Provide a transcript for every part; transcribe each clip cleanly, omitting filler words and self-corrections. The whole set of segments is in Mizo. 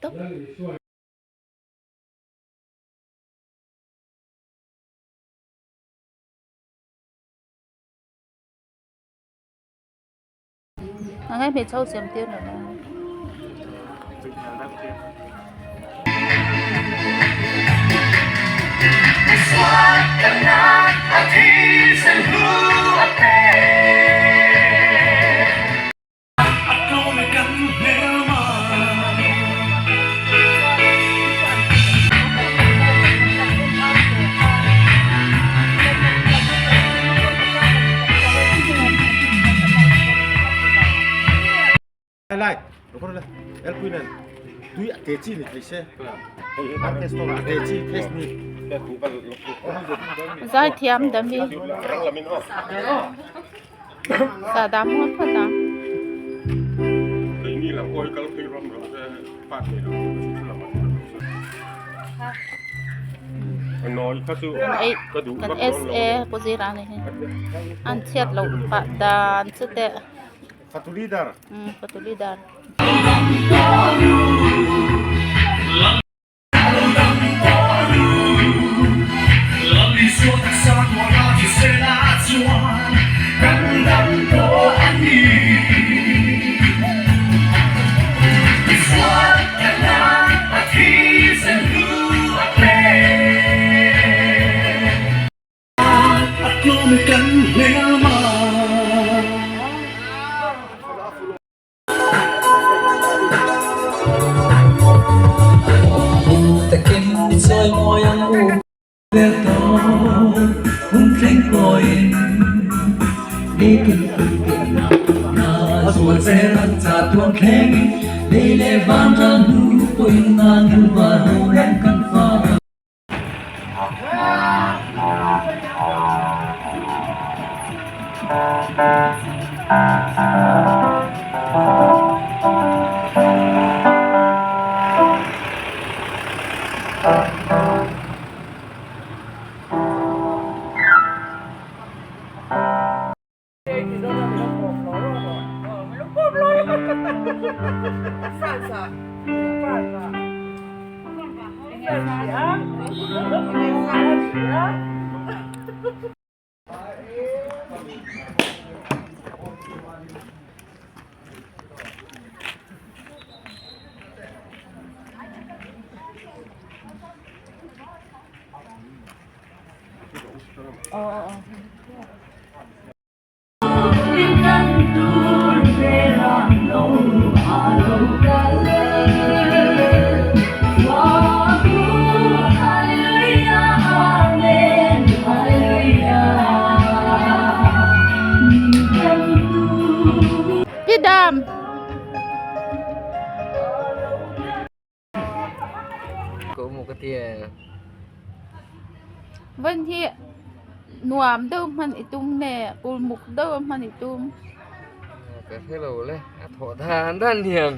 tawp. A ngai hmeichhe ho siam tir lo na. Lai elpui nen tui a te chi ni thei se hei hi kan test a te chi test ni Zaithiam dami Sadam ngawt phawt ang. Kan SA Pu Zira ni hi an chhiat loh pah dan chu teh. Fatu leader. Fatu leader. Pi Dam. Vân hi nuam deuh hman i tum nge ulmuk deuh hman i tum. Ka hre lo le a thawh dan dan hian.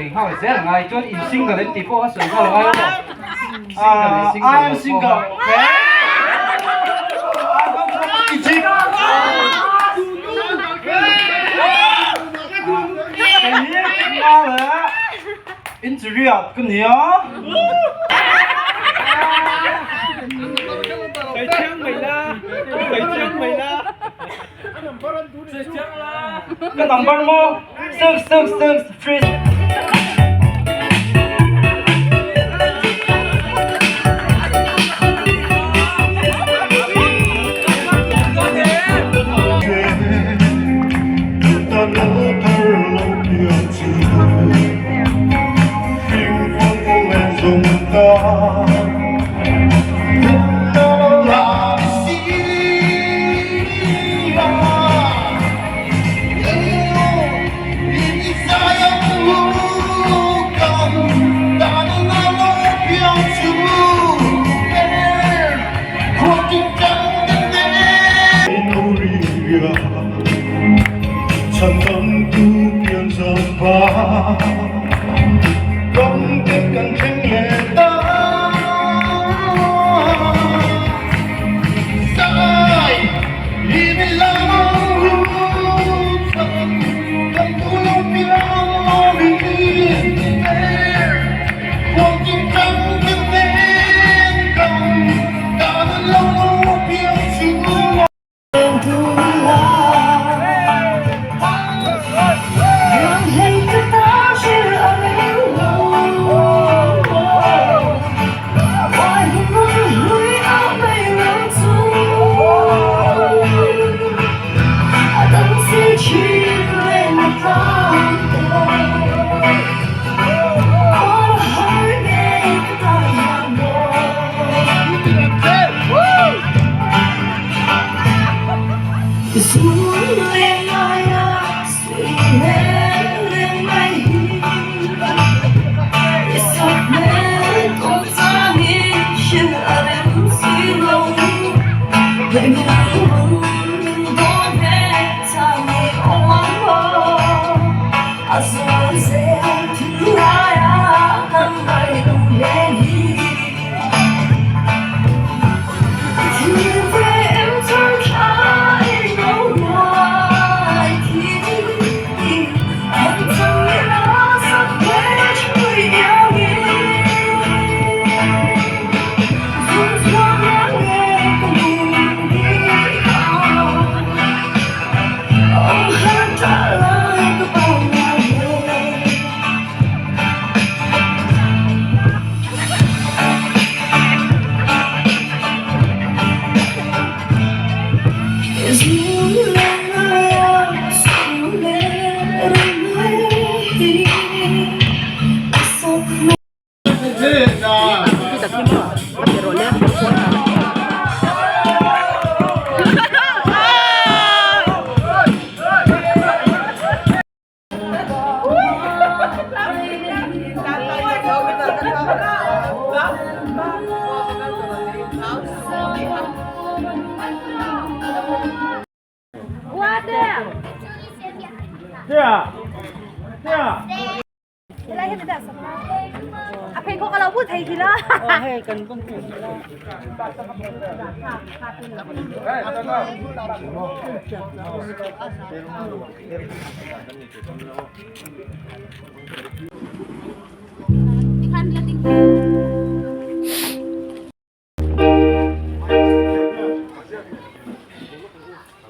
sawi nghal zel a ngai chuan in single em tih pawh a sawi nghal a ngai lo maw? Single leh single I am lo single pawh okay I come from Egypt Kei hi Kima leh Inchiriat ka nia. Ka number maw? 666 3.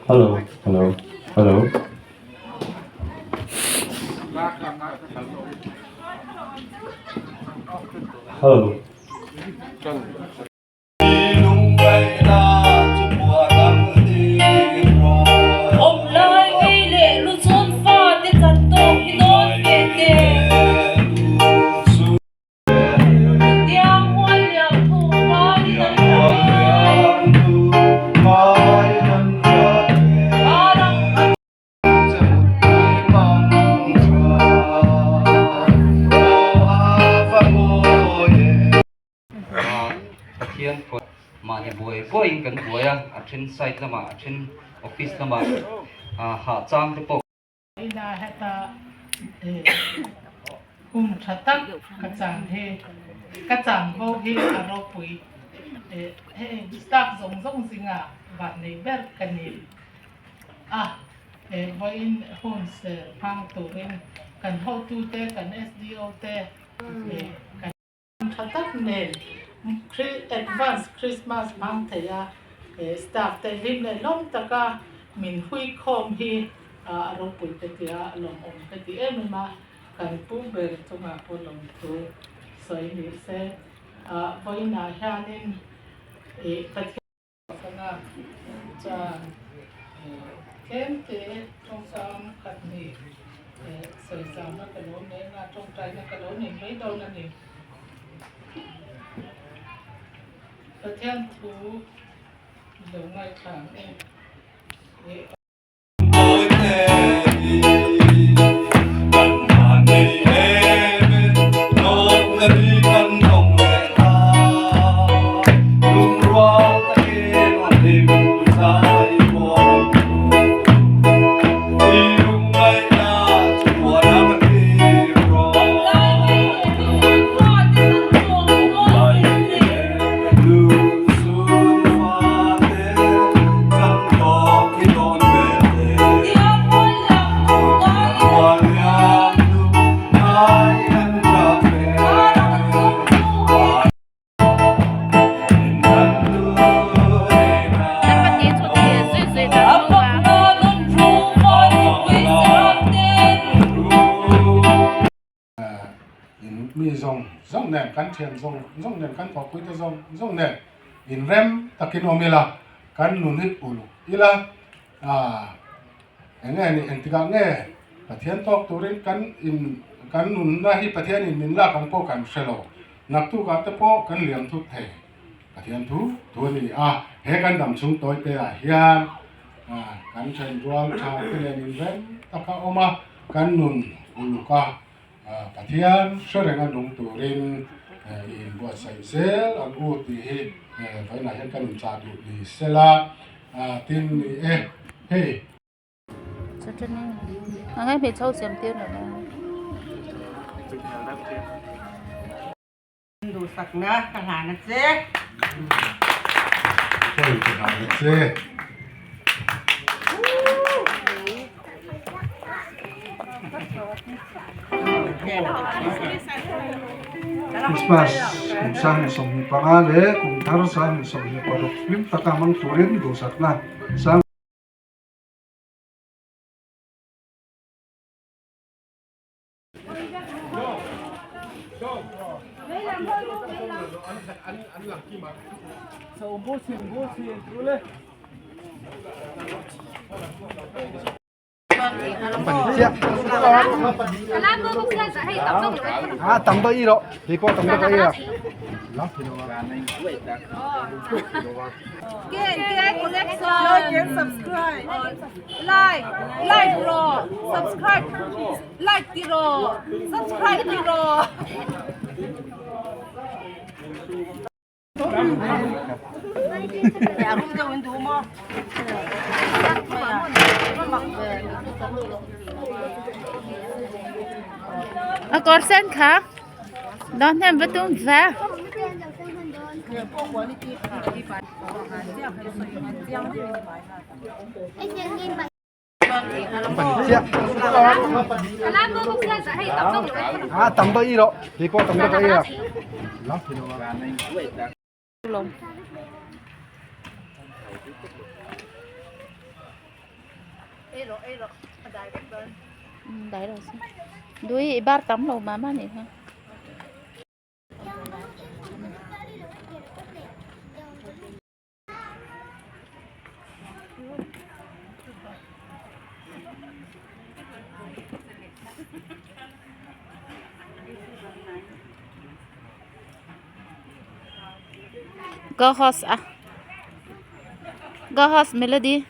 Hello, hello, hello. Hello. Pathian pawh mahni buai buaiin kan buai a, a then site lamah a then office lamah hah chang te pawh. Ina heta Hun tha tak ka chan hi ka chanvo hi a ropui hei staff zawng zawng zinga van nei ber ka ni a, vawiin hun ser hmang turin kan hotute kan SDO te kan. Tha tak nen advance Christmas hmang thei a, staff te hlim leh lawm taka min hui khawm hi a ropui ka ti a, lawmawm ka ti em em a, kan pu ber chungah pawh lawmthu sawi ni se, vawiinah hianin Pathian. Sana chuan tlemte tawngkam khat ni sawisamna ka lo nei anga tawngtaina ka lo nei mai dawn a ni. Pathian thu lo ngaithla ang e. In mi zawng zawng nen kan thian zawng zawng nen kan thawhpui te zawng zawng nen inrem takin awm ila kan nun hi uluk ila ah eng nge ni engtikah nge Pathian tawk turin kan in kan nunna hi Pathianin min lak ang pawh kan hre lo naktukah te pawh kan liam thut thei Pathian thu thu a ni a he kan dam chhung tawi te ah hian ah kan then rual tha te nen inrem taka awm a kan nun uluk a. Pathian hre renga nung turin i inbuatsaih zel ang u tih hi vawiinah hian kan inchah duh ni sela tin ni e hei. Duhsakna ka hlan a che. Pawi ka hlan a che. Christmas kum 2025 leh kum thar 2026 hlim taka hmang turin duhsakna sang. À, tầm đó y đó, thì có tầm đó cái à. Like and subscribe. Like, like rawh, subscribe, like ti rawh, subscribe ti rawh. A kawr sen kha dawt hnem va tum ve. À, tầm đó y đó, thì có tầm đó cái à. Đấy rồi. Đuôi bar tắm lầu mà mà này ha. Go horse à. Go horse melody.